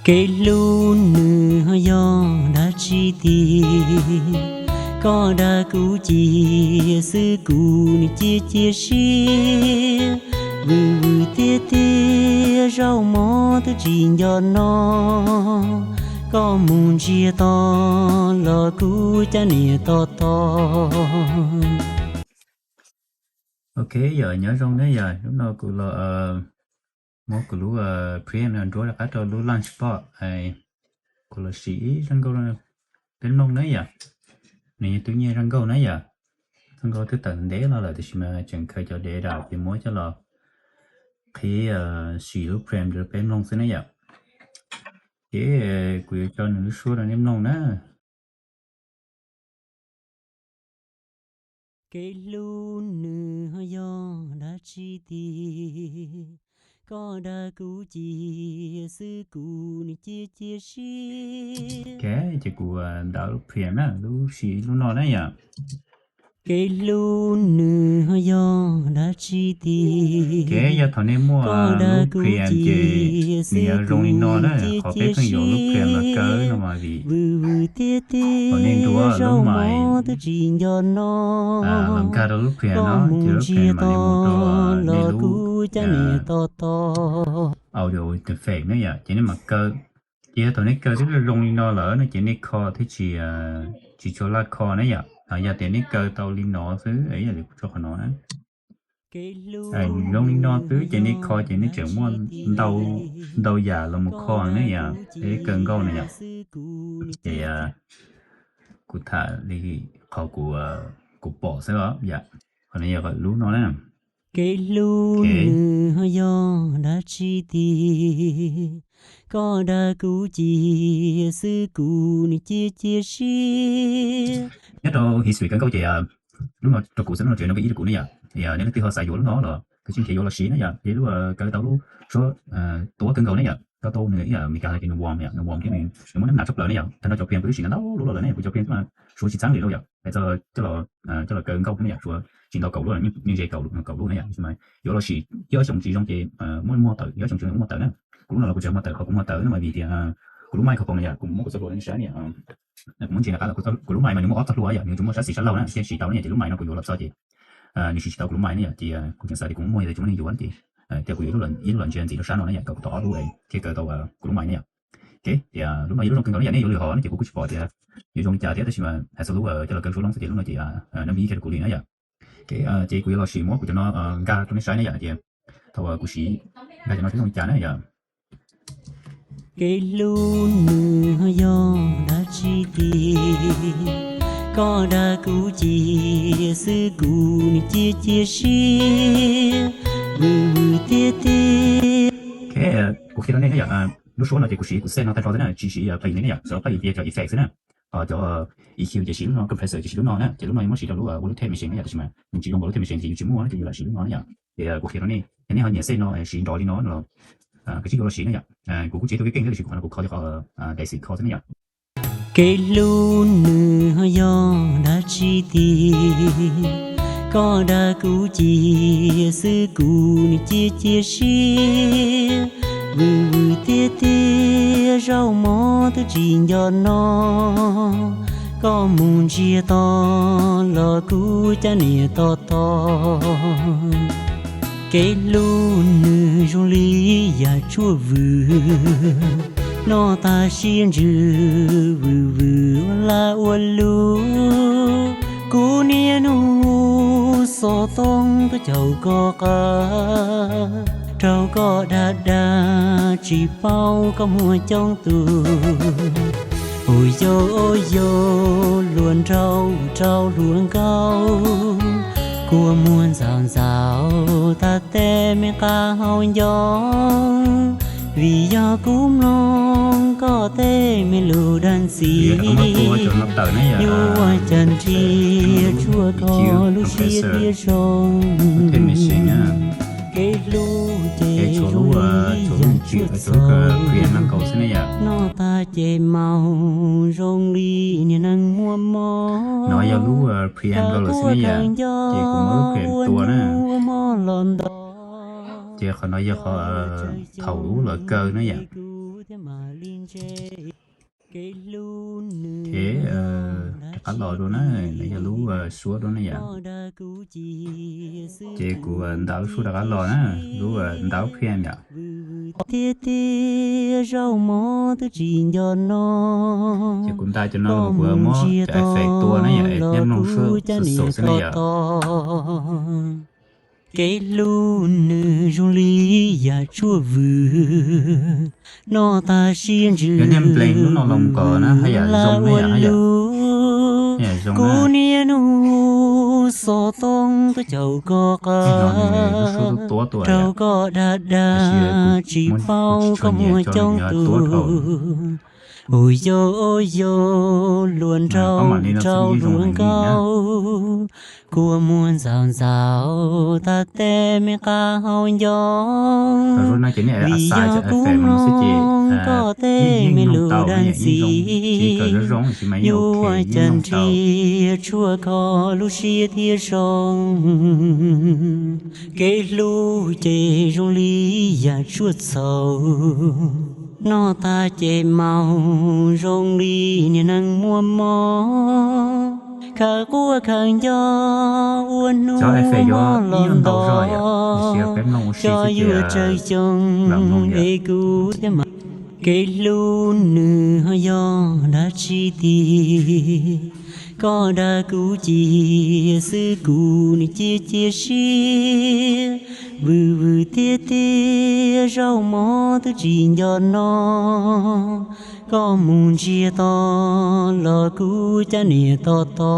Kev hlub nws ho yog dab tsi tiag, koj dag kuv cia xwb kuv cia cia siab. Vwm vwm tiag tiag zaub mov twb tsis nco no, koj mus ntsiag to los kuv cab niam tos tos. Ok, yog nyob zoo ne yom, hnub no kuv los muab kuv lub preamp no nruab rov qab rau lub Launchbox, kuv los sim ib zaj nkauj peb mloog na yom. Nws yog tus nyiag zaj nkauj na yom. Zaj nkauj twb tawm ntev los lawm tiam sis mas tseem khaws cov data ces muab coj los qhib sim lub preamp rau peb mloog xwb na yom. Ces kuv yuav tso nws lub suab rau nej mloog na. Kev hlub nws ho yog dab tsi tiag, koj dag kuv cia xwb kuv cia cia siab. Ok, ces kuv ntawd lub preamp na, lub sim lub no na yom. Kev hlub nws ho yog dab tsi tiag, ok, yog thaum nej muaj lub preamp ces nws yuav zoo li no na, qhov peb pheej yuav lub preamp los kaw no mas vim vwm vwm tiag tiag, thaum nej nruab lub mic twb tsis nco no, los nkag rau lub preamp no ces lub preamp mam li mus rau nej lub audio interface na yom, ces nej mam kaw. Ces yog thaum nej kaw twb zoo li no lawm no ces nej kho thiaj tsis, tsis tshua laj kho na yom. Yog tias nej kaw tau li no xwb, yog li kuv tso qhov no na, zoo li no xwb ces nej kho ces nej tseem muaj ntau, ntau yam los mus kho na yom, peb kaw nkauj na yom. Ces kuv tham li qhov kuv pom xwb os yom. Qhov no yog lub no na. Kev hlub nws ho yog dab tsi tiag, koj dag kuv cia xwb kuv cia cia siab. Nyob rau history kaw nkauj ces lub no rau kuv xwb, lub no tseem no ib rau kuv ne yom. Nej leej twg ho xav yuav lub no los kav tsij nrhiav yuav los siv na yom. Ces lub kaw tau lub suab tuab kawg nkaus ne yom, tau tau nws ib yam Meskas hais tias nws warm yom, nws warm thiab nws muaj nab nav tshaj plaws ne yom. Tag nrho cov preamp kuv twb siv ntau lub los lawm ne, kuv cov preamp twb mas suav tsis txheeb li lawm yom. Hais txog coj los kaw nkauj ne yom, suav tsis ntau kaum lub, yeej ze kaum lub na yom. Yuav los sim ib ob xyoos tsis zoo ces muab muag tawm, ib ob xyoos tsis zoo muag tawm na. Kuv lub no los kuv tseem muag tawm, qhov kuv muag tawm no mas vim tias kuv lub mic kho khoom na yom, kuv muab kuv txoj hlua rau nej saib ne. Kuv muab ntsia rov qab los kuv lub mic mas nws muaj ob txoj hlua yom, nws tsuas muaj sab xis sab laug na, thiaj siv tau ne yom. Ces lub mic no kuv yuav los txog ces nws siv tsis tau kuv lub mic ne yom, ces kuv tseem xav tias kuv muab muag yog tsis muaj neeg yuav ces, ces kuv yuav ib lub los ntsia ntxiv rau sab no na yom, kom kuv tau ob lub thiaj kaw tau kuv lub mic ne yom. Ok, ces lub no yog lub zoo kawg nkaus ne yom, nej yuav lwm hom ne ces kuv kuj tsis pom tias yuav zoo li cas thiab, tab sis mas hais txog lub coj los kaw suab loob xwb ces lub no ces nab npib kiag rau kuv li na yom. Ok, ces kuv yuav los sim muab kuv cov no nkag rau nej saib na yom, tias thaum kuv siv nkag cov no seb zoo li cas na yom. Kev hlub nws ho yog dab tsi tiag, koj dag kuv cia xwb kuv cia cia siab. Vwm vwm tiag tiag. Ok, kuv qhia rau nej na yom, lub suab no ces kuv siv kuv set no tag nrho xwb na, tsis siv plugin li ne yom, xyov plugin tias cov effect xwb na. Cov E Q ces siv lub no, compressor ces siv lub no na, ces lub no yuav muab siv rau lub ua lub tape machine na yom, tab sis mas nws tsis zoo nkaus lub tape machine ces yus tsis muaj na, ces yus lam siv lub no na yom. Ces kuv qhia rau nej, yog nej ho nyiam set no siv nrov li no los kav tsij yuav los siv na yom. Kuv kuj tsis tau keej keej thiab, tab sis kuv qhov no kuv kho li qhov basic kho xwb na yom. Kev hlub nws ho yog dab tsi tiag, koj dag kuv cia xwb kuv cia cia siab. Vwm vwm tiag tiag zaub mov twb tsis nco no, koj mus ntsiag to los kuv cab niam tos tos. Kev hlub nws zoo li yam tshuaj vwm, noj tag siab ntsws vwm vwm ua laj ua lug. Kuv niaj hnub xov tooj tuaj caum koj qab, raug koj dag dag tsis paub koj muaj coob tus. Ua yau ua yau hluas nraug rau hluas nkauj, kua muag ntxaus ntxaus tag tej me qab hau ncoo. Vim yog kuv mloog koj tej me lus dag ntxiv, nyuaj cas nrhiav tshuaj kho lub siab tiag zoo. Kev hlub ces zoo li yam tshuaj txoov, noj tag ces maus zoo li niag neeg muaj mob. No yog lub preamp los xwb ne yom, ces kuv muab lub preamp tua na. Ces qhov no yog qhov thaum lub los kaw na yom. Ces rov qab los dua na, no yog lub suab dua na yom. Ces kuv ntaus lub suab rov qab los na, lub ntaus phiaj yom. Tiag tiag zaub mov twb tsis nco no, ces kuv ntaus cov no kuv muab cov effect tua na yom, es nej mloog suab xwb na yom. Kev hlub nws zoo li yam tshuaj vwm, noj tag siab ntsws, lub no los kom na haj yam zoo na yom, haj yam zoo na. Kuv niaj hnub xov tooj tuaj caum koj qab, raug koj dag dag tsis paub koj muag coob tus. Ua yau ua yau luag nraug nraug luag nkauj, kua muag ntxaus ntxaus tag tej me qab hau nco. Vim yog kuv mloog koj tej me lus dag ntxiv, yuav ua cas nrhiav tshuaj kho lub siab thiaj zoo. Kev hlub ces zoo li yam tshuaj txhaum, noj tag ces maus zoo li niag neeg muaj mob. Khaws quaj khaws nco ua hnub mob los nto, cov yuav tsawg xyoo es kuv thiaj mam. Kev hlub nws ho yog dab tsi tiag, koj dag kuv cia xwb kuv nim cia cia siab. Vwm vwm tiag tiag zaub mov twb tsis nco no, koj mus ntsiag to los kuv cab niam to to.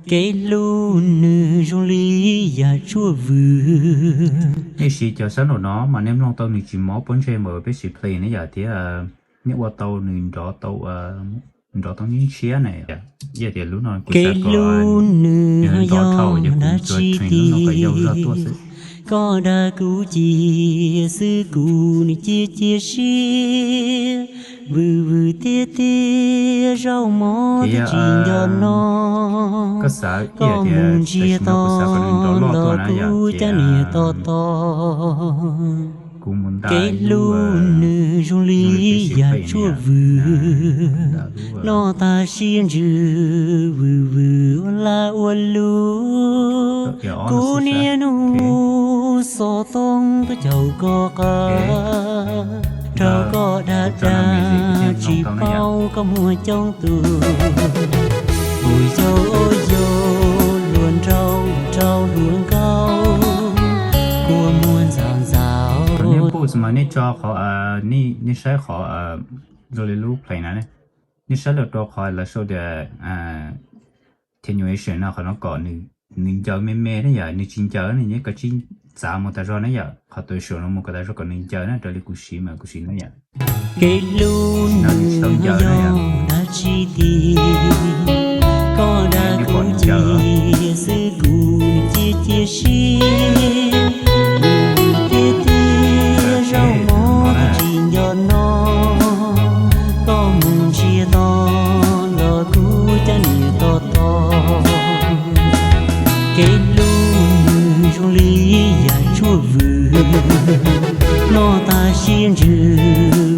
Kev hlub nws zoo li yam tshuaj vwm. Nej siv cov sab nraum no mas nej mloog tau nws tsis mob pob ntseg npaum peb siv play na yom, thiab nej ua tau nws nrov tau, nrov tau ntshiab ntshiab na. Yog tias lub no kuv xav kom nws nrov dhau ces kuv tsuas train lub no kom yau zog tuaj xwb. Koj dag kuv cia xwb kuv nim cia cia siab. Vwm vwm tiag tiag zaub mov twb tsis nco no, koj mus ntsiag to los kuv cab niam to to. Kev hlub nws zoo li yam tshuaj vwm, noj tag siab ntsws vwm vwm ua laj ua lub. Kuv niaj hnub xov tooj tuaj caum koj qab, raug koj dag dag tsis paub koj muag coob tus. Ua yau ua yau luag nraug nraug luag nkauj, kua muag ntxaus ntxaus. Nej pus mas nej tso qhov, nej saib qhov zoo li lub play na, nej saib los rau qhov lawv sau tias attenuation no, qhov no kom nws ncaws me me na yom, nws tsis ncaws ne, nej kav tsij txav mus tas zog na yom, qhov tu sum no mus kom tas zog kom nws ncaws na, raws li kuv siv mas kuv siv na yom. Kev hlub nws tsis tau ncaws na yom. Dab tsi tiag, koj dag kuv cia xwb kuv cia cia siab. Tiag tiag zaub mov twb tsis nco no, koj mus ntsiag to los kuv cab niam to to. Kev hlub nws zoo li yam tshuaj vwm, noj tag siab ntsws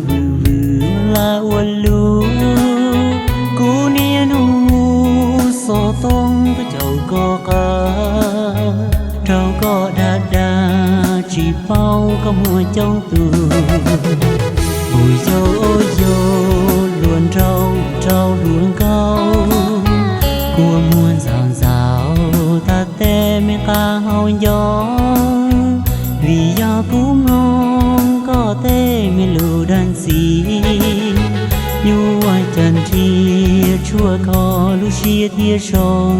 vwm vwm ua laj ua lub. Kuv niaj hnub xov tooj tuaj caum koj qab, raug koj dag dag tsis paub koj muag coob tus. Ua yau ua yau luag nraug nraug luag nkauj, kua muag ntxaus ntxaus tag tej me qab hau nco. Vim yog kuv mloog koj tej me lus dag ntxiv, yuav ua cas nrhiav tshuaj kho lub siab thiaj zoo.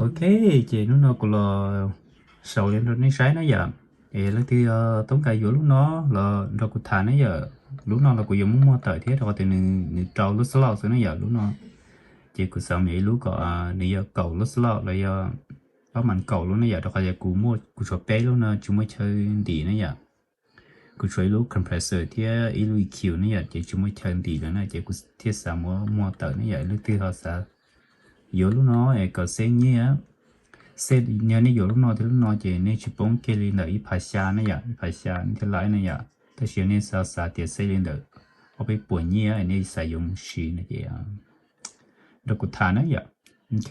Ok, ces hnub no kuv los sau li rau nej saib na yom. Es leej twg toob kas yuav lub no los nrog kuv tham na yom. Lub no los kuv yuav muab muag tawm thiab rau qhov tias nws rau lub slot xwb na yom, lub no. Ces kuv xav mus ib lub kom nws yog kaum lub slot los yog ob mas kaum lub na yom, rau qhov tias kuv muaj, kuv tshuav peb lub no tsis muaj chaw ntim na yom. Kuv tshuav ib lub compressor thiab ib lub E Q na yom, ces tsis muaj chaw ntim lawm na, ces kuv thiaj xav muab muag tawm na yom. Leej twg ho xav yuav lub no es kom xeb nyiaj, Yog nej yuav lub no thiab lub no ces nej tsis poob kiag li ntawm ib phav xya ne yom, ib phav xya nej thiaj laib ne yom. Tab sis yog nej xav xav tias xeb li ntawm ob peb puas nyiaj nej xav yuav mus siv no ces rau kuv tham na yom. Ok,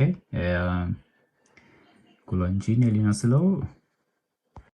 kuv los ntsib nej li no xwb lauj.